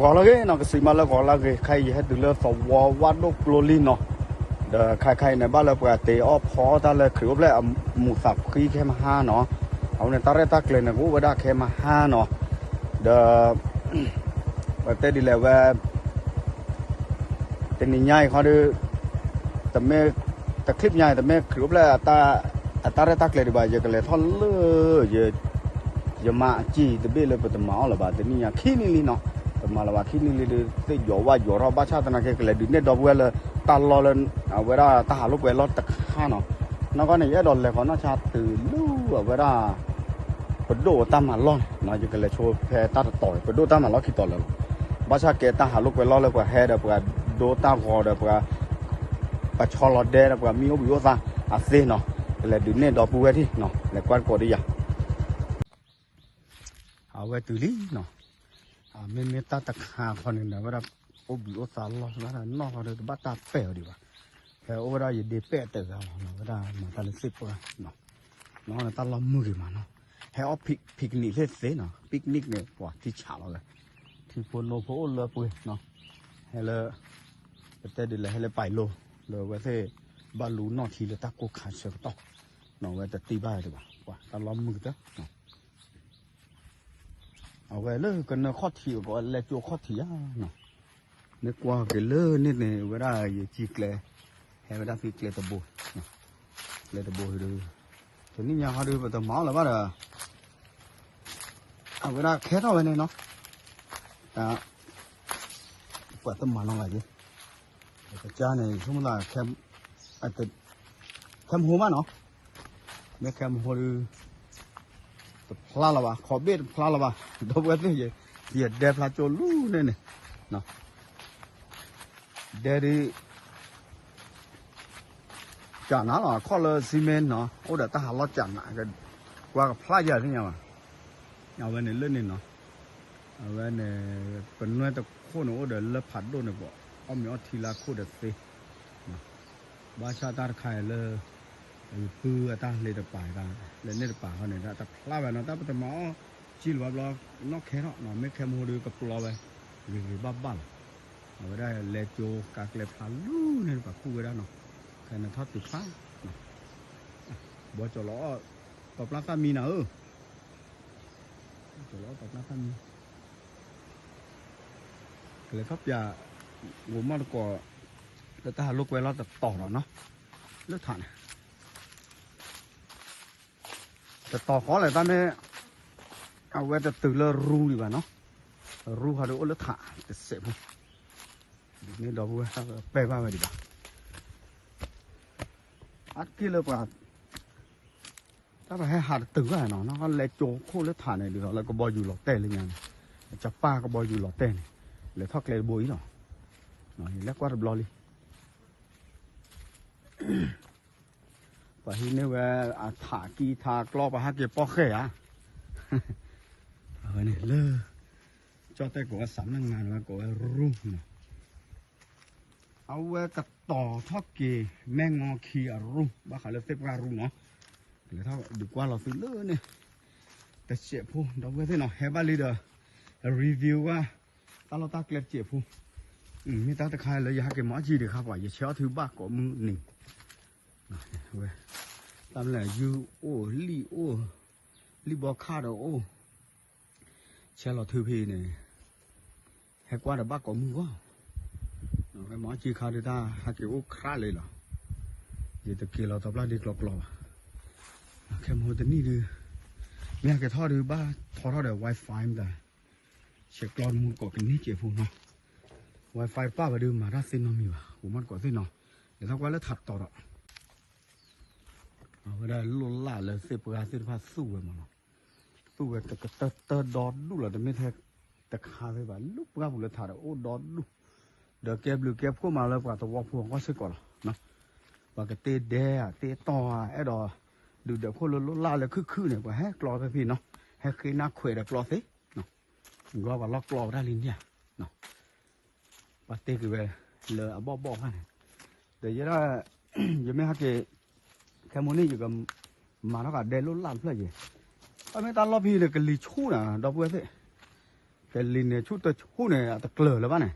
ဂီၤလၢအဂ့ၤနီၤ, ကစံးမးလၢဂီၤလၢအဂ့ၤ, ခဲအံၤယဟဲတုၤလၢသဝီဝၣ်ဒိၣ်ကျိလံနီၤ, ဒီးခဲခဲအံၤန့ၣ် ဘၣ်လၢပှၤတ့အီၣ်ဖီတၢ်လၢခရံာ်အိၣ်ဖျဲၣ်အမူးသးဖှံခဲမဟါနီၤ, အဝဲန့ၣ်တၢ်ရဲၣ်တၢ်ကျဲၤန့ၣ် ကအိၣ်ဝဲဒၣ်ခဲမဟါနီၤ, ဒီး ပတဲဒ်လဲၣ်ဝဲ တနံၤညါအံၤခီဒီး တမ့ၢ် တချံးညါအံၤ တမ့ၢ်ခရံာ်အိၣ်ဖျဲၣ် အတၢ်ရဲၣ်တၢ်ကျဲၤဒံးဘၣ်, ယကလဲၤထီၣ်လၢ ယမၤအစ့တဘ့ၣ်လၢပတမၤအီၣ်လၢၤဘၣ်, တနံၤညါခံနံၣ်လံနီၤ, တမၤလၢၤဘၣ်ခံနံၣ်လံဒီး သ့ၣ်ယိၤဝၣ်ယိၤထီၣ် ဘၣ်ဆၣ်သနာ်က့ ကလဲၤဒုးနဲၣ်ဒီပုၢ်ဝဲၢ်လၢတၢ်လီၢ်လၢ အဝဲဒၣ်တၢ်ဟးလိာ်ကွဲလီၢ်တခါနီၤ, နီၢ်ကီၢ်န့ၣ် ယအဲၣ်ဒိးလဲၤဃီၤနီၢ်ဆါတုၤလၢအဝဲဒၣ် ပဒိၣ်အတၢ်မၤလီၢ်န့ၣ်နီၤ, ယကလဲၤဆိဖဲတၢ်တတီၤ ပဒိၣ်တၢ်မၤလီၢ်ခံတီၤလၢာ်လီၤ, ဘၣ်ဆၣ်ကဲတၢ်ဟးလိာ်ကွဲလီၢ်လၢပှၤဟဲဒီးပှၤဒိတၢ်ဂီၤဒီးပှၤ ပှၤဆီလီၤဒဲဒီးပှၤမံအိၣ်ဘှံးအိၣ်သါအသ့နီၤ, ကလဲၤဒုးနဲၣ်ဒီပုၢ်ဝဲၢ်ထံၣ်နီၤ, လဲၤကွၢ်တကိးဒ်ယၤ အဝဲတုၤလံနီၤ, မ့မ့ၢ်တၢ်တခါခီန့ၣ်ဒီး အဝဲဒၣ်အိၣ်ဘှံးအိၣ်သါလီၢ် ဝဲဒၣ်နီၢ်ခီဒီးတဘၣ်တၢ်ပဲာ်အီၤဒံးဘၣ်, ဖဲအိၣ်ဝဲဒၣ်ယဒ့ပဲာ်တဂၤလီၤနီၤ, ဝဲဒၣ်မၤတၢ်လၢသ့ၣ်ပှၢ်နီၤ, နီၢ်န့ၣ်တၢ်လီၢ်မုာ်ဂ့ၤမးနီၤ, ဟဲအီၣ် picnic သ့ၣ်သ့နီၤ, picnic န့ၣ် ပှၤထံဆးလီၤဝဲ, ထံဖိနိဖိအိၣ်လၢပှဲၤနီၤ, ဟဲလၢ ပတဲဒ်လဲၣ် ဟဲလၢပာ်လိၤ လၢဝဲသ့ၣ် ဘၣ်လူၤနီၢ်ထံလၢတၢ်ကိၢ်ခါဆၢကတီၢ်, နီၤဝဲတတံၢ်ဘၣ်ဒံးဘၣ်, ပှၤတၢ်လီၢ်မုာ်ကတၢၢ် အဝဲလၢကနၢခီၣ်ထံး ကလဲၤကၠိခီၣ်ထံးဧါနီၤ, မ့ၢ်ကွၢ်က့ၤလၢန့ၣ်န့ၣ် ဝဲဒၣ်ယကံကျဲ, ဟဲဝဲဒၣ်ဖဲကျဲတဘိ, ကျဲတဘိဒီး, တနံၣ်ညါဟီဒီး ပတမၤအီၣ်လၢၤဘၣ်ဒီး, အဝဲဒၣ်ခဲထီၣ်ဝဲန့ၣ်နီၤ, တၢ် ပှၤတမၤနီၢ်ဂၤက့ၤ, ပကစၢ်န့ၣ် ဆိကမိၣ်သး ခဲမဟိမးနီၤ, မ့ၢ်ခဲမဟိဒီး တဖျါလၢၤဘၣ်, ခီဘ့ၣ်တဖျါလၢၤဘၣ်, ဒီပုၢ်ဝဲၢ်သ့ၣ်, ယဒဲဖျါကၠိလူၤန့ၣ်န့ၣ်, ဒဲဒုး ကနးလီၤ, အခီၣ်လၢ cement နီၤ, အိၣ်ဒီးတၢ်ဟးလီၢ်ကနး, ကွၢ်ကဖျါယၤသ့ၣ်ညါဘၣ်, အဝဲန့ၣ်လၢန့ၣ်နီၤ, အဝဲန့ၣ် ပနွဲၢ်တခိၣ်န့ၣ် အိၣ်ဒီးလၢဖးဒိၣ်န့ၣ် ပအီၣ်မ့ၤအီထံလၢခိၣ်ဒီးသ့ ဘၣ်ဆၣ်တၢ်တခါအံၤလၢ ယပုၢ်အတၢ်ဟဲတပာ်တၢ် လၢန့ၣ်တပာ်ဃီန့ၣ် တၢ်တဖျါဝဲနီၤ, တၢ်ပတမၤအီၣ်ကံလၢၤဘၣ်ဘျီ နီၢ်ခဲထီၣ်နီၤ, မ့ၢ်ခဲမဟိဒီးကပျီဝဲ ဂ့ၤဂ့ၤဘၣ်ဘၣ်လီၤ, အဝဲဒၣ်လဲၤကၠိကါကျဲဖျါလူၤန့ၣ် ပှၤကူၣ်ဝဲဒၣ်နီၤ, ခဲနထီၣ်တုၤဖျါနီၤ, ဘီကၠီလီၤအီၣ် ပှၤပျၢ်သၣ်မံနၤဧၢ, ဘီကၠီလီၤအီၣ်ပှၤပျၢ်သၣ်မံ ကလဲၤထီၣ်ပၠး ဂိၤမီၣ်တကိး လၢတၢ်ဟးလိာ်ကွဲလီၢ်တတီၤဒီးနီၤ, လၢထးန့ၣ် တတီၤဃီလဲၣ်တၢ်မ့ၢ် အဝဲတတုၤလၢရူဒံးဘၣ်နီၤ, ရူဟီဒီးအိၣ်လၢထးတစဲးဖိ, ဒ်န့ၣ်ဒီပုၢ်ဝဲၢ် တၢ်ပဲာ်ဘၣ်ဝဲဒံးဘၣ်, အါတက့ၢ်လၢပှၤ တၢ်ပဟဲဟးတတုၤဘၣ်နီၤ, နီၢ်ကီၢ်လဲၤကၠိခိၣ်လၢထးန့ၣ် ဒ်သိးလၢကဘီယူၤလီၤတဲာ်လၢညါန့ၣ်, အကပၢ်ကဘီယူၤလီၤတဲာ်န့ၣ်, လဲၤထီၣ်ကျဲတဘိအံၤလီၤ, ယလဲၤကွၢ်တဘျီလံ ပှၤဟံးန့ၢ်ဝဲအထးကံထးကျီ ပှၤဟဲက့ၤပီၢ်ဃဲၢ်ဧါ, အဝဲန့ၣ်လၢ ကၠီၣ်တဲၣ်ကိးဝဲ စးနၢၣ်ငါ ဝဲကိးဝဲရူနီၤ, အဝဲကတီၤထီၣ်က့ၤ မဲၢ်ငီခံအရူ ဘၣ်ဃးလၢသ့ၣ်ပှၢ်ရူနီၤ, ကလဲၤထီၣ်ဒုးကွၢ်လီၤသုလၢန့ၣ် တစဲးဖိ ဒီပုၢ်ဝဲၢ်သ့ၣ်နီၤ, ဟဲဘၣ်လံဒီး review ဝဲ တၢ်လီၢ်တၢ်ကျဲတစဲးဖိ, မ့ၢ်တၢ်တခါလၢယဟဲက့ၤမၤအီၣ်ကံဒံးခါပှၤ ယဆဲးအီၣ်သုဘၣ်ကိးမုၢ်နံၤ, ဝဲ တၢ်မနုၤလဲၣ် ယုၢ်အိၣ် လံၣ်အိၣ် လံၣ်ဘီခၣ်ဒီးအိၣ်, ဆဲးလီၤထုဖဲန့ၣ် ဟဲကွၢ်ဒီးဘၣ်ကိးမုၢ်ဂီၢ်, မၤအီၣ်ကံခါဒုးတၢ်ဟဲက့ၤအိၣ်ခရးလံလီၤ, ယတက့ၤလီၤတီပျၢ်ဒ့ကျီကျီဘၣ်, ခဲမဟိတနံၣ်ဒုး မ့ၢ်ဟဲက့ၤထီၣ်ဒုးဘၣ်ထီထီၣ်ဒီး Wi-Fi မတၤ ဆဲးကျီတမူတကိးကန့ၢ်စဲးဖိနီၤ, Wi-Fi ပၢ်ဝဲဒုးမၤတၢ်သ့နီတမံၤဘၣ်, ဂိၤမီၣ်တကိးသ့ၣ်နီၤ, လဲၤထီၣ်ကွၢ်လၢထးတီၤဒီး အဝဲဒၣ်လိၣ်လၢ်လၢသ့ၣ်ပှၢ်သ့ၣ်တဖၣ်သူၣ်ဝဲမးနီၤ, သူၣ်ဝဲတကတၢၢ်တၢၢ်ဒီဒူၣ်လီၤ, တမ့ၢ်ထဲတခါသ့ဘၣ်, လၢပှၢ်ပူၤလၢထးဒီးအိၣ်ဒီဒူၣ်, ဒီးကဲဘျုးကဲဖှိၣ်မးလၢပှၤသဝီဖိအဂီၢ်စ့ၢ်ကီးလီၤ, ပှၤကတ့ဒဲဧါ တ့တီၢ်ဧါ အဲၣ်ဒိးဒုးဒၢးခိၣ်လၢလိၣ်လၢ်လၢခုၣ်ခုၣ်န့ၣ် ပှၤဟဲကျီသ့ဖဲနီၤ, ဟဲဃ့နၢ်ခွဲးဒီးကျီသ့, ဂီၢ်ပှၤလီၢ်ကျီဝဲဒၣ်လံန့ၣ်ဧါ ပှၤတ့က့ၤဝဲလၢအဘီၣ်ဘီၣ်ခါန့ၣ်, ဒီးယဲဒၣ် ယမ့ၢ်ဟဲက့ၤ ခဲမိၣ်န့ၣ် ယကမၤထီၣ်ကဒီးလိၣ်လၢ်တဖျၢၣ်ယဲ, အမ့ၢ်တၢ်လီၢ်ဖဲန့ၣ် ကလံၤဆူၣ်နၤ ဒီပုၢ်ဝဲၢ်သ့ၣ်, ဖ ကလံၤန့ၣ်ဆူၣ်တဆူၣ်န့ၣ် အတကျၢၤလၢၤဘၣ်န့ၣ်,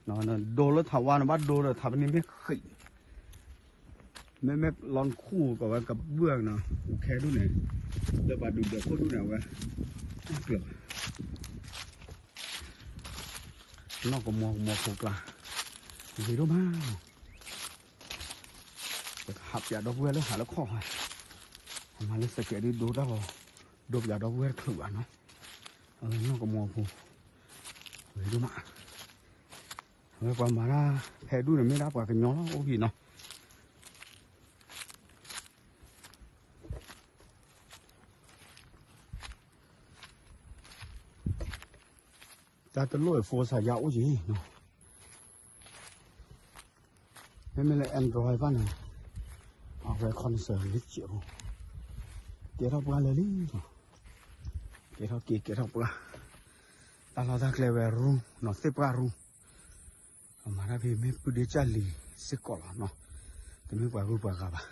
နဒိလၢထးဝါန့ၣ် ဘၣ်ဒိဒီးထးပနံၣ်မ့ၢ်ဃံး, မ့မ့ၢ်လီၤခူၣ်ကီးဝဲကဘုၣ်နီၤ အိၣ်ခဲဒူၣ်န့ၣ်, လၢပှၤဒုးဒၢးခိၣ်ဒူၣ်န့ၣ် အဝဲကျၢၤဘၣ် နီၢ်ကမီၤကမီၤဖိကျါ, ဂ့ၤဒိၣ်မးနီၤ, ပကဟးပၠးဒီပုၢ်ဝဲၢ်လၢဟးလၢခီၣ်, အမၤလၢစကဲးဒုးဒိတၢ်ဂီၤ, ဒိပၠးဒီပုၢ်ဝဲၢ်တချုးဘၣ်နီၤ, အဝဲနီၢ်ကမီၤဖိ, ဂ့ၤဒိၣ်မး, အဝဲပှၤမၤတၢ်ဖဲဒူၣ်န့ၣ်မ့ၢ်ဒၣ်ပှၤကညီလီၤ အိၣ်ဖဲနီၤ တၢ်တလိၣ်အံၤ phone စၢ်ယါအိၣ်က့ၤနီၤ, မ့မ့ၢ်လၢ Android ဘၣ်န့ၣ်, အဝဲ connection လံကဲးဖိ, ကဲထီၣ်ပှၢ်လၢာ်လံနီၤ, ကဲထီၣ်က့ၤကဲထီၣ်ပှၢ်, တၢ်လီၢ်တၢ်ကျဲဝဲရူနီၤ သ့ၣ်ပှၢ်ရူ, အမၤတၢ်ဖဲမ့ၢ်ပုၢ်ဒ့ကၢ်လံၤစ့ၢ်ကီးလီၤနီၤ, တမ့ၢ်ပှၤဂုၤပှၤဂၤဘၣ်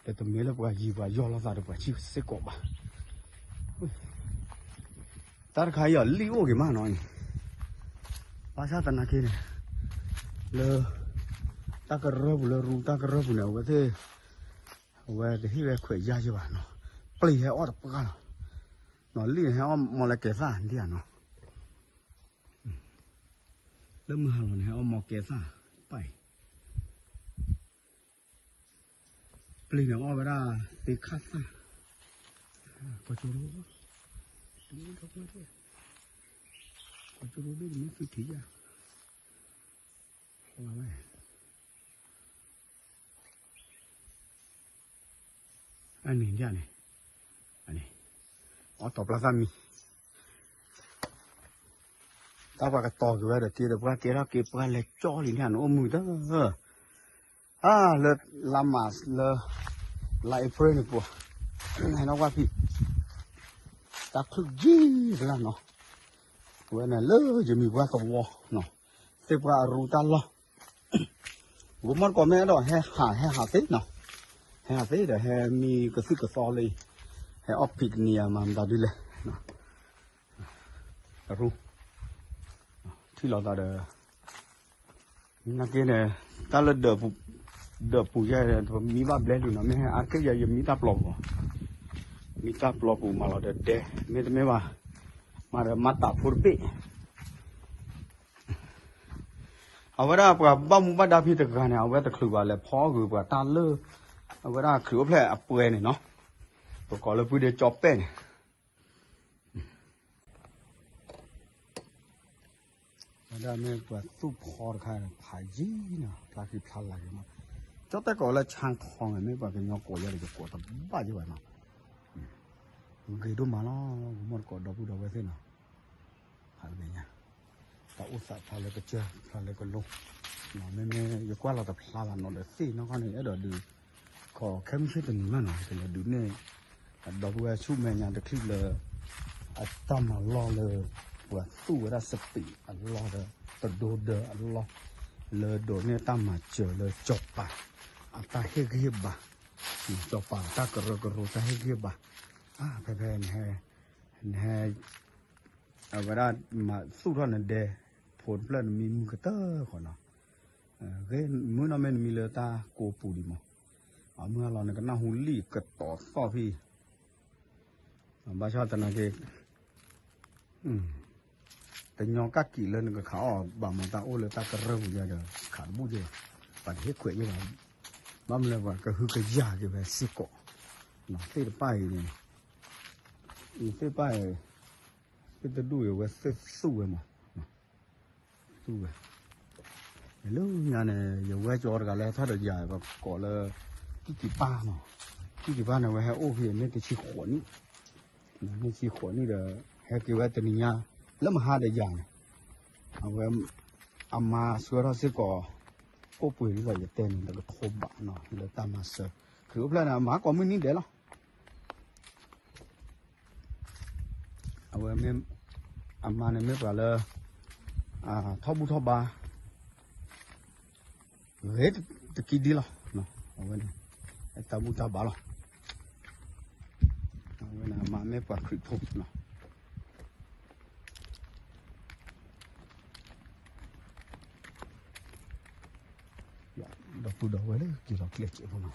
ဒီးတမ့ၢ်လၢပှၤယံၤပှၤယီၢ်လိာ်သးဒီးပှၤဆံၣ်စ့ၢ်ကီးဘၣ်. တၢ်တခါအံၤအီၤလံၣ်အိၣ်က့ၤမးနီၤအံၤ, ဘၣ်ဆၣ်သနာ်က့န့ၣ်, လၢတၢ်ကရၢၢ်ပူၤလၢရူတၢ်ကရၢၢ်ပူၤန့ၣ် အဝဲသ့ၣ်, အဝဲတဟ့ၣ်ဝဲခွဲးယာ်ယဲဘၣ်နီၤ, ပျံၤဟဲအီၣ်တပှၢ်လီၤ, နီၤလံၣ်န့ၣ်ဟဲအီၣ်မီၢ်လၢကဲသၣ်ဒ်ဧါနီၤ, လၢမုၢ်ဟါလီၤန့ၣ် ဟဲအီၣ်မီၢ်ကဲသၣ်, ပၢ်အံၤ ပျံၤန့ၣ်အီၣ်ဝဲဒၣ်သ့ခၣ်သၣ်, ကီၢ်ကၠိရိ, တမ့ၢ်ထီၣ်ပှၢ်သ့ၣ်, ကီၢ်ကၠိရိဘ့ၣ်တမ့ၢ်သုထံၣ်ယါ, အန့ၣ်ဒ်န့ၣ်, အီၣ်တီၤပျၢ်သၣ်မံၤ တၢ်ပှၤကတီၤက့ၤဝဲဒီးက့ဒီးပှၢ်ကဲထီၣ်က့ၤပှၢ်လဲၤကၠီလံန့ၣ် နအိၣ်မုာ်တၢ်, အါ လၢလါမးလၢ, လါအ့ဖြ့ၣ်န့ၣ်ပှၤ, ဟဲနီၣ်ဝၣ်ဖံး, တၢ်ချုးကံကလါနီၤ, ဝဲန့ၣ်လၢယမံၤပှၢ်သဝီနီၤ, သ့ၣ်ပှၢ်အရူတၢ်လီၢ် ဂိၤမီၣ်တကိးမ့ၢ်အဲၣ်ဒိးဟဲဟး ဟဲဟးသ့နီၤ, ဟဲဟးသ့ဒီးဟဲမံကသုၣ်ကသီလံ, ဟဲအီၣ်ဖံးကနံၤအမၤမတၤဒ်လဲၣ်, အရူ, ထံၣ်လိာ်သးဒီး, နာ်က့န့ၣ်, တၢ်လၢ, ဒၢးပူၤယဲ, ပမံဘၣ်ဘျဲလံနီၤ, မ့ၢ်အါတက့ၢ်ယဲ ယမံတၢ်ပျီပူၤ, မံတၢ်ပျီပူၤမၤလီၤဒီးဒဲ, မ့တမ့ၢ်ဘၣ်, မၤဒီးမၤတးဖိတဘ့ၣ် အဝဲဒၣ်ပှၤဘၣ်မူဘၣ်ဒါဖံးတဂၤန့ၣ် အဝဲတချုးဘၣ်လဲၤဖီအီၣ်ဂုာ်ပှၤတၢ်လၢ, အဝဲဒၣ်ခရံာ်အိၣ်ဖျဲၣ်အပှဲၤန့ၣ်နီၤ, ပကိးလၢပုၢ်ဒ့ကၠီပဲၣ်န့ၣ်, ဝဲဒၣ်မ့ၢ်ပှၤသူၣ်ဖီတခါန့ၣ် ဖးယံၤနီၤ, ဖျါဃံဖျါလၤက့ၤမး, ကၠီတဲကိးလၢဆါခီန့ၣ် မ့ၢ်ပှၤကညီကိးယဲဒီး ယကိးတဘၣ်ယဲဘၣ်နီၤ, ဂ့ၤဒိၣ်မးလီၤ, ဂိၤမီၣ်တကိးဒီပုၢ်ဒီဝဲၢ်သ့ၣ်နီၤ, ဖးတဘ့ၣ်ညါ တၢ်အိၣ်သးဖျါလၢကစၢၢ် ဖျါလၢကလိ, မ့မ့ၢ်ယကွၢ်လီၤတဖျါဘၣ်နီၤဒီးသ့ၣ်နီၣ်ခီန့ၣ် အဲၣ်ဒိးဒုး, ခီခဲမုၢ်ဆ့ၣ်တနံၤမးနီၤ ကလဲၤဒုးန့ၢ်, အဒီပုၢ်ဝဲၢ်ဆူၣ်မဲာ်ညါတချုးလၢ, အတၢ်မၤလီၢ်လၢ, ပှၤသူၣ်ဝဲဒၣ်စပံးအလီၢ်ဒီး, တဒိဒၢအလီၢ်, လၢဒိးန့ၢ်တၢ်မၤစၢၤလၢစီၤပၤ, အတၢ်ဟ့ၣ်ဂံၢ်ဟ့ၣ်ဘါ, စီၤပၤတၢ်ကရၢကရိတၢ်ဟ့ၣ်ဂံၢ်ဟ့ၣ်ဘါ, အါဖဲဖဲနဟဲ, နဟဲ အဝဲဒၣ်မၤသူၣ်ထီၣ်နဒဲ, ဖိတဖျၢၣ်နမံမုၢ်ကတၢၢ်ဃီနီၤ, မုၢ်နီၢ်မ့ၢ်နမံလၢတၢ်ကိးပူၤဒံးမး, အမုၢ်အလီၤနကနၢ်ဟူလံာ်ကတီၤသီၣ်ဖံ, ဘၣ်ဆၣ်သနာ်က့ တညီကၣ်ကံာ်လၢနကခးအီၣ်ဘၣ်မး တၢ်အိၣ်လၢတၢ်ကရၢပူၤယဲဒီး ခးတဘူၣ်ယဲဘၣ်, ပှၤတဟ့ၣ်ခွဲးယဲဘၣ်, ဘၣ်မနုၤလဲၣ်ပှၤကဟုကယာ်က့ၤဝဲစ့ၢ်ကီး, သ့ၣ်တဖၣ်အံၤန့ၣ်, သ့ၣ်တဖၣ်အံၤ, သ့ၣ်တဒူၣ်အံၤဝဲသ့ၣ်သူၣ်ဝဲမး, သူၣ်ဝဲ လၢညါန့ၣ် ယဝဲၢ်ကၠီတဂၤလၢဟဲထီၣ်ဒီးယၤ ပကိးလၢ ကံၣ်ကံၣ်ပၢ်နီၤ, ကံၣ်ကံၣ်ပၢ်န့ၣ် အဝဲဟဲအိၣ်ဖဲန့ၣ်တဆံဃိးနံၣ်, န့ၣ်တဆံဃိးနံၣ်ဒီး ဟဲက့ၤဝဲတနံၤညါ လၢမဟါဒီးယၤန့ၣ်, အဝဲ အမါဆှၢထီၣ်စ့ၢ်ကီး ကိၣ်ပှ့ၤဒ်သိးယတဲန့ၣ် တကထိဘးနီၤ လၢတၢ်မၤစၢၤ, ခရံာ်အိၣ်ဖျဲၣ်န့ၣ် အမၤကိးမုၢ်နံၤဒဲးလီၤ. အဝဲမ့ၢ်, အမါန့ၣ်မ့ၢ်ပှၤလၢ ထီၣ်ဘူၣ်ထီၣ်ဘါ ဂ့ၤတကံဒံလီၤ. အဝဲန့ၣ် တၢ်ဘူၣ်တၢ်ဘါလီၤ. မ့ၢ်ပှၤခရံာ်ဖိနီၤ, ဒီပုၢ်ဒီဝဲၢ်လၢက့ၤလီၤကျဲးစဲးဖိနီ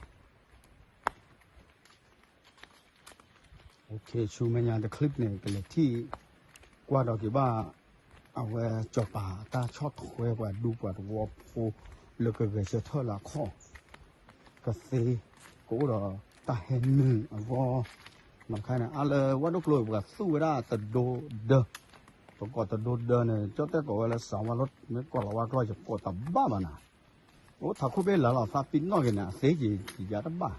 ၤ, ဆူမဲာ်ညါတ clip န့ၣ် ကလဲၤထံၣ်ကွၢ်ဒီးက့ၤဘၣ် အဝဲစီၤပၤအတၢ်ဆီၣ်ထွဲပှၤဒူပှၤသဝီဖိ လၢကဂဲၤဆၢထၢၣ်လၢအခီၣ် ကသ့ ကအိၣ်ဒီးတၢ်ဟဲနုာ်အဂီၢ်, နီၢ်ခါန့ၣ် အါလၢဝၣ်ဒိၣ်ကျိၤ ပှၤသူၣ်ဝဲဒၣ်တဒိဒၢ, ပကိးတဒိဒၢန့ၣ် ကၠီၣ်တဲၣ်ကိးဝဲလၢစးဝါလိ မ့ၢ်ကိးလီၤဝါကျိာ် ယကိးတဘၣ်ဘၣ်နၤ, အိၣ်ထးခိၣ်ဘ့ၣ်လၢလီၤသးပ့ၤနီၣ်က့ၤန့ၣ် အသ့က့ၤယါတဘၣ်,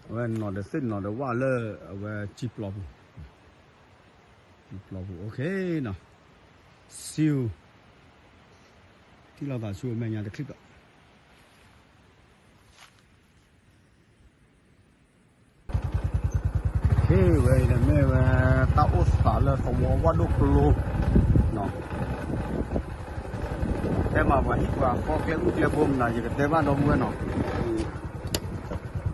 အဝဲနီၢ်ဒီးသ့ၣ်နီၢ်ဒီးဝၣ်လၢအဝဲစံပျီပူၤ, စံပျီပူၤ okay နီၤ, see you ထံၣ်လိာ်သးဆူအမဲာ်ညါတ clip ဒီး ဟ့ၣ်ဝဲအံၤန့ၣ်မ့ၢ်ဝဲ တၢ်အိၣ်သးလၢသဝီဝၣ်ဒိၣ်ကျိၤ, တဲမးပှၤဟံၣ်ပှၤဃီကျဲအိၣ်ကျဲဖိမနၤ ယကတဲဘၣ်ဒီပုၢ်ဝဲၢ်နီၤ,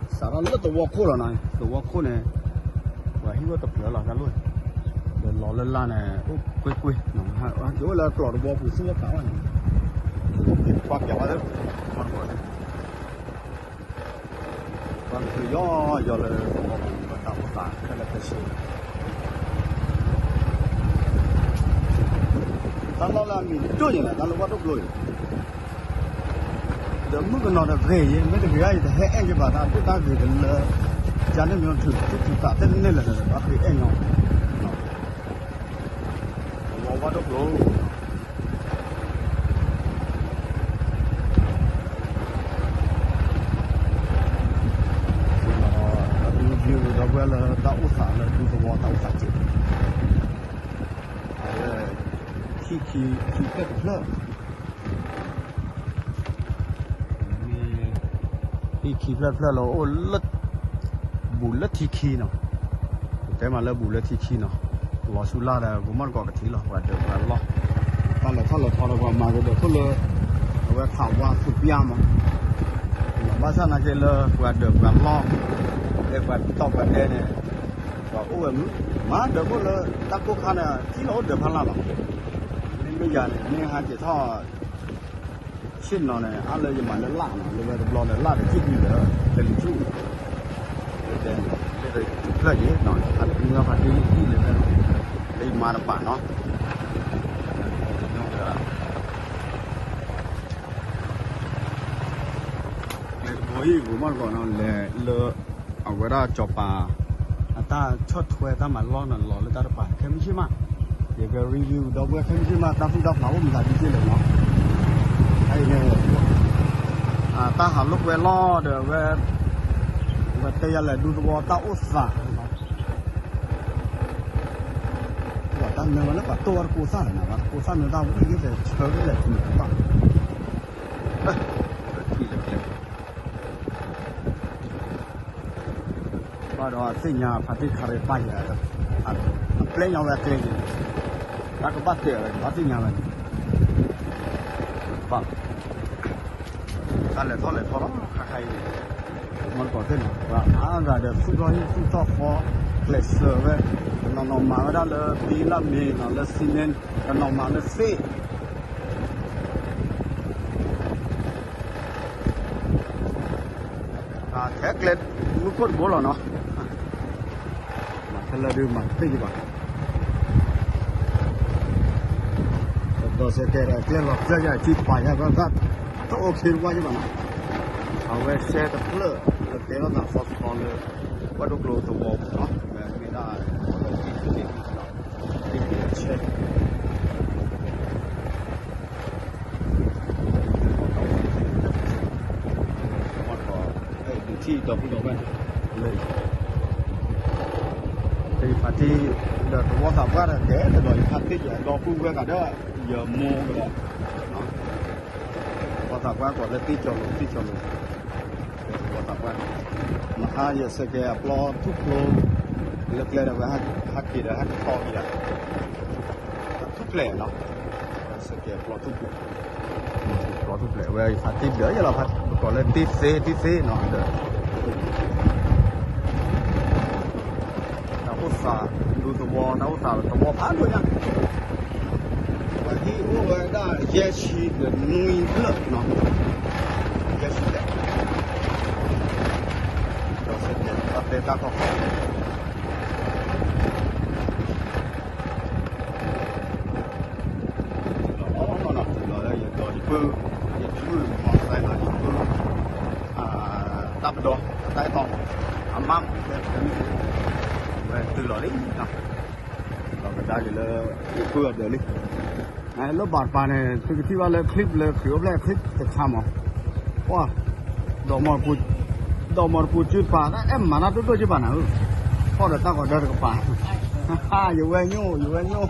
စးထီၣ်လၢသဝီခိၣ်လီၤနီၤ, သဝီခိၣ်န့ၣ် ပှၤဟံၣ်အိၣ်တဖျၢၣ်လီၤတၢ်လီၢ်, ဒီးလီၤလၢလါန့ၣ် အိၣ်ကွ့ၢ်ကွ့ၢ်, ကအိၣ်လၢကျီၢ်တဝီပူၤသူၣ်ဝဲသးဝဲန့ၣ်, ကွၢ်ပၠးဝဲလၢ ပှၤကယီယီလၢ တၢ်အိၣ်သးခဲလၢာ်ခဲဆ့, တၢ်လီၢ်လၢအမံၤဒိၣ်ယဲၢ်န့ၣ် တၢ်လၢဝၣ်ဒိၣ်ကျိၤအံၤ, ဒီးမုၣ်ကနီၤတဂ့ၤယဲၢ် မ့ၢ်တဂ့ၤအံၤ တဟဲအဲၣ်ယဲၢ်ဘၣ် တၢ်ဒိၣ်တၢ်ဂ့ၤတလၢ ကန့ၣ်မ့ၢ်ထုးထုးသးတန့ၢ်လၢၤဒီး ဘၣ်ဃ့အဲၣ်ညီ ဝီဝါဒိၣ်ကျိၤ, ဒီပုၢ်ဝဲၢ်လၢတၢ်အိၣ်သးလၢဒူသဝီတၢ်အိၣ်သးစ့ၢ်, အဝဲ ဟံၣ်ခံဖျၢၣ်တဖျၢၣ် မ့ၢ် ဟံၣ်ခံဖျၢၣ်တဖျၢၣ်လၢအိၣ်လၢ ဘူးလၢထံခံနီၤ, တဲမးလၢဘူးလၢထံခံနီၤ, လီၤဆူလၢ်ဒီးကမီၣ်တကိးကထံၣ်လီၤ ပှၤဒၢးပှၤလီၢ်, တၢ်လဲၤထီၣ်လဲၤထီဒီးပှၤမၤကဒီးခိၣ်လၢ အဝဲခးဝါသူပျၢ်မး, ဘၣ်ဆၣ်နာ်က့လၢပှၤဒၢးပှၤလီၢ်, လၢပှၤတီၢ်ပှၤတဲန့ၣ် ပှၤအိၣ်ဝဲမုၢ် မၤဒၢးခိၣ်လၢတၢ်ကိၢ်ခါန့ၣ် ထံၣ်လီၤအိၣ်ဒၢးဖးလၢ်လီၤ, မ့မ့ၢ်ယၤန့ၣ် မ့ၢ်ဟးက့ၤထီၣ် ဆ့ၣ်နီၤန့ၣ် အါလၢယမၤလၢလၢ်နီၤ လၢဝဲတဘျီလၢလၢ်ဒီး ကံၣ်ဒုလၢ တလံၤဆူၣ် လၢတဲန့ၣ် လၢတဖျၢၣ်ယံၤနီၤ ဖးတံၢ်ဖးတံၢ်လၢဝဲ လၢယမၤတပာ်နီၤ ကျဲတဘိအံၤ ဂိၤမီၢ်တကိးနီၤ လဲၤလၢ အဝဲဒၣ်စီၤပၤ အတၢ်ဆီၣ်ထွဲတၢ်မၤလီၢ်နီၤ လီၤလၢတၢ်တပၤ ခဲမုၢ်ဆ့ၣ်မး ယက review ဒီပုၢ်ဝဲၢ် ခဲမုၢ်ဆ့ၣ်မး တၢ်သူၣ်တၢ်ဖျးအိၣ်မတၤဒ်က့လဲၣ်နီၤ အအံၤန့ၣ် တၢ်ဟးလိာ်ကွဲလီၤဒီးဝဲ ဝဲတဲယၤလဲၣ် ဒူသဝီတၢ်အိၣ်သး တၢ်မ့ၢ်ဝဲလၢပှၤတိၢ်ဝဲတကိးသၣ်လဲၣ်နီၤ ပှၤတကိးသၣ်မ့ၢ်တၢ်ဝံၣ်ဂ့ၤ ဆၢဂ့ၤလဲၣ် ထံၣ်န့ၣ်တဘၣ် ဘၣ်ဒီးသ့ၣ်ညါဖါတံၢ်ခါရံၤပၢ်ယဲ အပျဲၢ်ညီဝဲအကျဲန့ၣ် တၢ်ကဘၣ်တဲာ်ဝဲ ဘၣ်သ့ၣ်ညါဝဲန့ၣ် ဘၣ် တၢ်လဲၤထီၣ်လဲၤထီလီၤ ခါခါအံၤ မ့ၢ်တကိးသ့ၣ်နီၤ ပှၤအါဂၤဒီးသူၣ်ထီၣ်ဟံၣ်သူၣ်ထီၣ်ဃီ ကျဲးစၢးဝဲ တနီၤနီၤမၤဝဲဒၣ်လၢဘံလၢမ့ၤနီၤ လၢ cement တနီၤမၤလၢသ့ၣ် ထဲကျဲမုၢ်ခိၣ်တဘိလီၤနီၤ မၤခဲလၢာ်ဒုးမၤတသ့ယဘၣ် ဒီးစဲးကဲဒီးကျဲလီၤကျဲယၤ ကံပာ်ယၤဘၣ်ဘၣ် တအိၣ်ခ့တဝါယဘၣ်နီၤ အဝဲရှဲတဖျၢၣ် လၢတဲလိာ်သးသီသီလၢ ဝၣ်ဒိၣ်ကျိၤသဝီပူၤနီၤ မ့ၢ်ဒၣ် ဆဲး ဒုးထံၣ်ဒီပုၢ်ဒီဝဲၢ် လၢ ဖါတံၢ် ဒီးသဝီသးပှၢ်ဒီး ကဲတဒီးယဖါတံၢ်ယဒီပုၢ်ဝဲၢ်ဂၤဒီး ယမိၢ်ကဒီး သဝီသးပှၢ်ကိးလၢတ့ၢ်ကၠီၤလိၤ တ့ၢ်ကၠီၤလိၤ သဝီသးပှၢ် မဟါယစဲးကဲအပျီထူၣ်ဖျိ လၢကျဲဒီးဝဲဟးက့ၤဒီးဟဲကထီက့ၤယၤ ထူၣ်ဖျဲးနီၤ စဲးကဲအပျီထူၣ်ဖျဲး ပျီထူၣ်ဖျဲး အဝဲဖါတံၢ်ဒီးယလီၤဖါ ပကိးလၢတ့ၢ်သ့တ့ၢ်သ့နီၤ ဒီး အိၣ်သး ဒူသဝီ တၢ်အိၣ်သးသဝီဖးဒိၣ်ညါ, ပှၤဟံၣ်အိၣ်ဝဲဒၣ်ယဲၢ်ဆံဒီးနွံလၢာ်နီၤ, ယဲၢ်ဆံလဲၣ်, ဒီးစဲးတဲတၢ်တဲတၢ်ကီၢ် လီၤလီၤလီၤလီၤ တုၤလီၤလၢယဒီးယပုၢ်, ယပုၢ်မၤသးလီၤယပုၢ်, တၢ်ပဒီ တၢ်အဲၣ်တီ, အမါ, ဝဲတုၤလီၤလံ, လီၤကဒါက့ၤလၢ ယပုၢ်အဒၢးလံ, လၢဘၣ်တပၤန့ၣ် သုကထံၣ်ဘၣ်လၢ clip လၢခရံာ်အိၣ်ဖျဲၣ် clip တခါမး, ပှၤ ဒီးမီၢ်တပူၤစုတပၤ အဲၣ်မၤတၢ်ဒိၣ်ဒိၣ်က့ဘၣ်နၤဧၢ, ဖီၣ်ဒီးတၢ်ဂီၤဒၢတကပၤ, ယဝဲညိၣ် ယဝဲညိၣ်,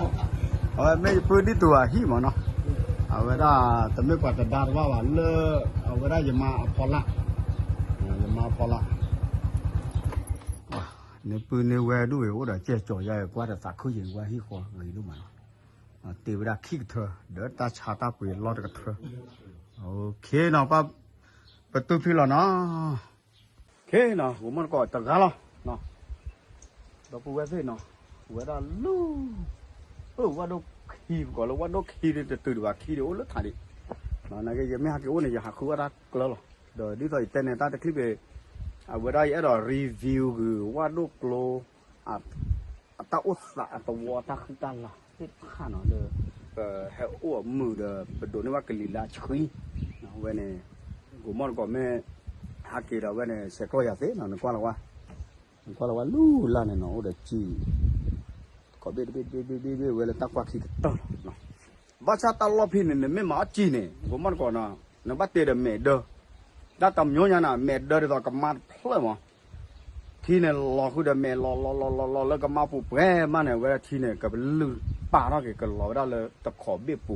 အဝဲမ့ၢ်ယပုၢ်ဒ်တူၤအဟံၣ်မးနီၤ, အဝဲဒၣ်တမ့ၢ်ပှၤတဒါတဘၣ်ဘၣ်လၢ အဝဲဒၣ်ယမါအဖီလာ်, ယမါအဖီလာ်, န့ၢ်ပုၢ်န့ၢ်ဝဲၢ်ဒိၣ်ဝဲအိၣ်ဒီးကဲကၠီၤယါ ကွၢ်တသးခုယံၤ ကွၢ်ဟံၣ်ဃီဂ့ၤဒိၣ်မးနီၤ, တ့ဝဲဒၣ်ခံကထၢ ဒီးတၢ်ဆါတၢ်ပှ့ၤလီၢ်တကထၢ, ခ့နီၤ, ပတုၤဖံလီၤနီၤ, ခ့နီၤ ဂိၤမီၢ်တကိးတဂၤလီၤ, ဒီပုၢ်ဝဲၢ်သ့ၣ်နီၤ, ဝဲဒၣ်လူၤ, အၢ ဝၣ်ဒိၣ်ခံ ပကိးလၢဝၣ်ဒိၣ်ခံဒီးတတုၤဒံးဘၣ် ခံဒီးအိၣ်လၢထးဒံး, နာ်က့ ယမ့ၢ်ဟးက့ၤအိၣ်န့ၣ် ယဟးဃုဝဲတၢ်ကျၢလီၤ, ဒီးဒ်သိးယတဲန့ၣ် တၢ်တချံၣ်ဘ့ၣ်, အဝဲဒၣ်ယအဲၣ်ဒိး review ဂုာ်ဝၣ်ဒိၣ်ကျိ အတၢ်အိၣ်သးအသဝီတၢ်ဃံတၢ်လၤသ့ၣ်တဖၣ်နီၤ လၢ ပဟဲအိၣ်အမုာ်ဒီး ပဒိးန့ၢ်ဘၣ်ကလံၤလၢအဆှံ, အဝဲန့ၣ် ဂိၤမီၢ်တကိးမ့ၢ်ဟးက့ၤဒီး အဝဲန့ၣ် ဆဲးကျိးယၤသ့နီၤ နကွၢ်လီၤဝဲ, နကွၢ်လီၤဝဲလူၤလၢ်န့ၣ်နီၤ အိၣ်ဒီးကံ ကိးဘ့ၣ်တဘ့ၣ်တဘ့ၣ်တဘ့ၣ်တဘ့ၣ်ဝဲလၢတၢ်ကွၢ်ခံကတၢၢ်လီၤ, ဘၣ်ဆၣ်တၢ်လီၢ်ဖဲန့ၣ် နမ့ၢ်မၤအီၣ်ကံန့ၣ် ဂိၤမီၢ်တကိးနီၤ နဘၣ်တ့ဒီးမဲာ်ဒၢ, တၢ်တမညီညါန့ၣ် မဲာ်ဒၢဒ်သိးကမါတဖျၢၣ်မး ထံန့ၣ်လီၤဃုာ်ဒီးမဲာ်လီၤလီၤလီၤလီၤလီၤလၢကမါပူၤပှဲၤမးန့ၣ် အဝဲဒၣ်ထံန့ၣ် ကပလုၢ်ပာ်ထီၣ်က့ၤ ကလီၤဝဲဒၣ်လၢတခိးဘ့ၣ်ပူ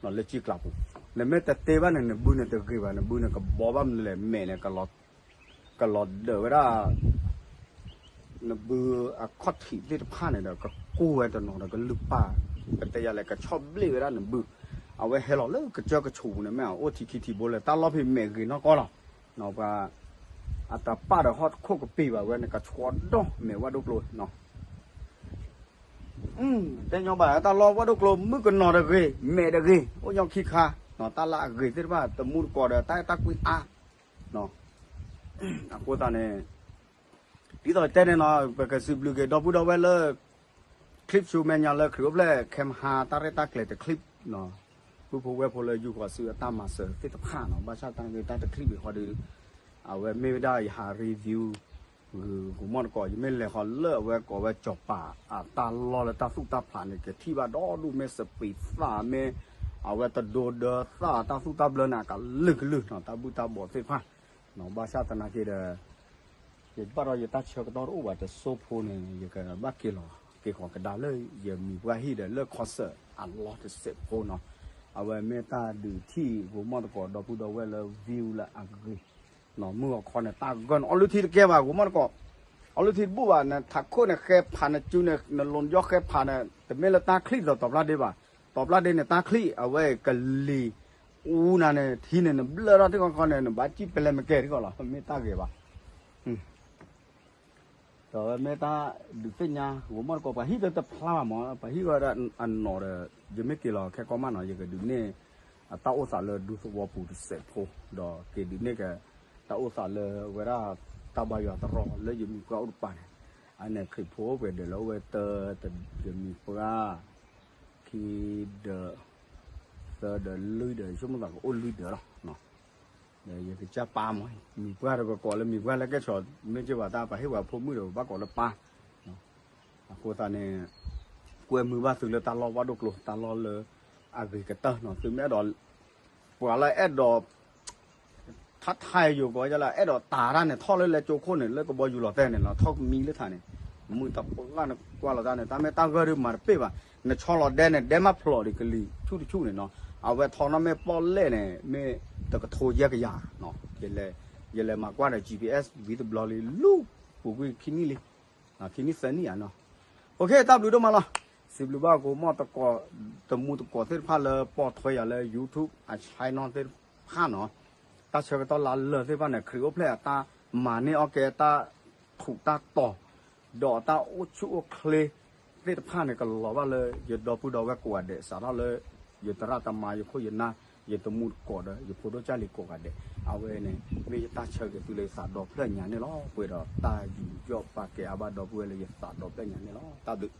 ၤ, လၢကံကျးပူၤ, နမ့ၢ်တတ့ဘၣ်န့ၣ် နဘုန့ၣ်တဂ့ၤဘၣ် နဘုန့ၣ်ကဘီဘၣ်မနုၤလဲၣ် မဲာ်န့ၣ် ကလီၤဒၢးဝဲဒၣ် နဘုအခီၣ်ထံးသ့ၣ်တဖၣ်န့ၣ်ဒီး ကကိၢ်ဝဲတနီၤဒီးကလုၢ်ပာ်, ပတဲယၤလဲၣ် ကဆီၣ်ဘျ့ၣ်ဝဲဒၣ်နဘု, အဝဲဟဲလီၤလၢကစၢၢ်ကဆူးပူၤန့ၣ် မ့ၢ်အအိၣ်ထံခံထံဘိလဲၣ် တၢ်လီၢ်ဖဲမဲာ်ဂ့ၤနီၢ်ကီၢ်လီၤ, ပှၤ အတပာ်ဒီးဟီၣ်ခိၣ်ကပ့ၤဘၣ်ဝဲန့ၣ် ကဆှီဒီၣ်မဲာ်ဝၣ်ဒိၣ်ကျိနီၤ, တဲညီဘၣ်တၢ်လီၢ်ဝၣ်ဒိၣ်ကျိ မုၣ်ကနီၤတဂ့ၤ မဲာ်တဂ့ၤ အိၣ်ညီခံခါ, တၢ်လၢအဂ့ၤသ့ၣ်တဖၣ် တမူတကိးဒီးတၢ်အဲၣ်တၢ်ကွံအါ အဃိသတးန့ၣ် ဒ်သိးတဲန့ၣ်နီၤ ပကစံးဘျုးက့ၤဒီပုၢ်ဒီဝဲၢ်လၢ clip ဆူမဲာ်ညါလၢခရံာ်အိၣ်ဖျဲၣ် ခဲမဟါ တၢ်ရဲၣ်တၢ်ကျဲၤတ clip နီၤ, ပုၢ်ဖိဝဲၢ်ဖိလၢယူၢ်ဃီၤစုအတၢ်မၤစၢၤသ့ၣ်တဖၣ်နီၤ, ဘၣ်ဆၣ်တၢ်ဂ့ၢ်တၢ်တ clip ဘ့ၣ်ဃီဒီး အဝဲမ့ၢ်ဝဲဒၣ်ယဟး review ဂုာ်ဂိၤမီၢ်တကိး ယမ့ၢ်လဲၤဃီၤလၢအဝဲကိးဝဲကၠီၤပၤ အတၢ်လီၢ်လၢတၢ်သူၣ်တၢ်ဖျးန့ၣ် ကထံၣ်ဘၣ်ဒီဒူၣ် မ့ၢ်စပံးသၣ် မ့ၢ်အဝဲတဒိဒၢသၣ် တၢ်သူၣ်တၢ်ဘျၢန့ၣ် အကလုာ်ကလုာ်နီၤ တၢ်ဘုၣ်တၢ်ဘီၣ်သ့ၣ်တဖၣ်, ဘၣ်ဆၣ်သနာ်က့ဒီး ယဘၣ်ဒီးယတၢ်ဆၢကတီၢ်တအိၣ်ဘၣ် တစိၢ်ဖိန့ၣ် ယကဘၣ်က့ၤလီၤက့ၤဃီၤကဒါလၢယမံၤပှၢ်ဟံၣ်ဒီးလၢ concert အလီၢ်တစဲးဖိနီၤ, အဝဲမ့ၢ်တၢ်ဒုးထံၣ်ဂိၤမီၢ်တကိးဒီပုၢ်ဒီဝဲၢ်လၢ view လၢအဂ့ၤ နီၤ မုၢ်ဂီၤခီန့ၣ် တၢ်ဂီၢ်န့ၣ် အီလုၢ်ထံတကဲဘၣ် ဂိၤမီၢ်တကိး, အီလုၢ်ထံတဘူၣ်ဘၣ် နထးခိၣ်န့ၣ် ဃဲဖးနစုန့ၣ် နလိၤနယီၢ်ဃဲဖးန့ၣ် တမ့ၢ်လၢတၢ်ချံၣ်ဒီးတီၤပျၢ်ဒ့ဘၣ်, တီၤပျၢ်ဒ့န့ၣ် တၢ်ချံၣ် အဝဲကလံၤအူနၤန့ၣ် ထံန့ၣ် နဘျၢထီၣ်ထံၣ်ခီခီန့ၣ် နဘၣ်စံၣ်ပလဲမ့ၢ်ကဲထံၣ်ခီလီၤ မ့ၢ်တၢ်ဂ့ၤဘၣ် ဒီးဝဲမ့ၢ်တၢ်ဒုးသ့ၣ်ညါ ဂိၤမီၢ်တကိး ပှၤဟံၣ်တဖျါဘၣ်မး ပှၤဟံၣ်ဝဲဒၣ်အနီၢ်ဒီး ယမ့ၢ်က့ၤလီၤခဲကီၢ်မးနီၤ ယကဒုးန့ၢ် အတၢ်အိၣ်သးလၢဒူသဝီပူၤတစဲးဖိ ဒီးက့ၤဒုးန့ၢ်က တၢ်အိၣ်သးလၢဝဲဒၣ်တၢ်ဘါယွၤတရီလၢယမံၤပှၢ်အိၣ်တပၤန့ၣ် အန့ၣ်ခရံာ်ဖိအိၣ်ပှဲၤဒၢးလၢအိၣ်ဝဲတၢ ယမံၤပှၢ် ခံဒၢး သၢဒၢးလွံၢ်ဒၢး ယဆိကမိၣ်သးကအိၣ်လွံၢ်ဒၢးလီၤ ဒီးယကစၢ်ပၢ်မး မံၤပှၢ်ဒီးပကိးလၢမံၤပှၢ်လၢကဲၣ်ဆိး မ့ၢ်က့ၤဘၣ်တၢ်ပှၤဟ့ၣ်ဝဲဖိမုၣ်ဒီးပဘၣ်ကိးလၢပၢ် အဃိသတးန့ၣ် ကွဲမုာ်ဘၣ်သုလၢတၢ်လီၢ်ဝၣ်ဒိၣ်ကျိ တၢ်လီၢ်လၢအဂ့ၤကတၢၢ်နီၤ သုမ့ၢ်အဲၣ်ဒိး ပှၤလၢအဲၣ်ဒိး ထါထါယိၤကီးယလၢ အဲၣ်ဒိးတၢ်တၢ်န့ၣ် ထီၣ်လၢလဲၤကၠိခိၣ်န့ၣ် လၢကဘီယူၤလီၤတဲာ်န့ၣ်နီၤ ထီၣ်မံလၢထးန့ၣ် မုၢ်တပှၢ်နကွၢ်လီၤတၢ်န့ၣ် တၢ်မ့ၢ်တၢ်ဂၢၢ်ဒုးမၤတပ့ၢ်ဘၣ် နဆီလီၤဒဲန့ၣ် ဒဲမးဖျိးဒံးကလံၤဆူၣ်တဆူၣ်န့ၣ်နီၤ အဝဲထီၣ်နီၣ်မ့ၢ်ပီၣ်လဲၣ်န့ၣ် မ့ၢ်တကထိယဲၢ်ကယၤနီၤ ယလဲၤမၤကွၢ်ဒီး G P S ဝံၤတဘျီလံ လူၤပူၤကွံာ်ခံနံၣ်လံ ခံနံၣ်သၢနံၣ်ဧါနီၤ OK တၢ်ဘျုးဒိၣ်မးလီၤ စံးဘျုးဘၣ်ကိးမီၢ်တကိး တမူတကိးသ့ၣ်တဖၣ်လၢပိာ်ထွဲယၤလၢ YouTube အ channel သ့ၣ်တဖၣ်နီၤ တၢ်ဆၢကတီၢ်လၢလၢာ်သ့ၣ်တဖၣ်န့ၣ် ခရံာ်အိၣ်ဖျဲၣ်အတၢ်မၤန့ၢ်အီၣ်ကဲတၢ်ထူးတၢ်တီၤ ဒီးတၢ်အိၣ်ဆူၣ်အိၣ်ချ့သ့ၣ်တဖၣ်န့ၣ် ကလီၤဘၣ်လၢယဒီပုၢ်ဒီဝဲၢ်ကိးဂၤဒဲး စးထီၣ်လၢ ယသရၣ်သမါ ယခိၣ်ယနၢ် ယတမူတကိးဒီး ယဖိဒိၣ်ကၢ်လံၤကိးဂၤဒဲး. အဝဲန့ၣ် မ့ၢ်ယတၢ်ဆၢဂ့ၤသုလၢယသးဒီဖျၢၣ်ညါန့ၣ်လီၤ. ပှဲၤဒီးတၢ်ယူးယီၣ်ပာ်ကဲအါဘၣ်ဒီပုၢ်ဝဲၢ်လၢယသးဒီဖျၢၣ်ညါန့ၣ်လီၤ. တၢ်ဘျုး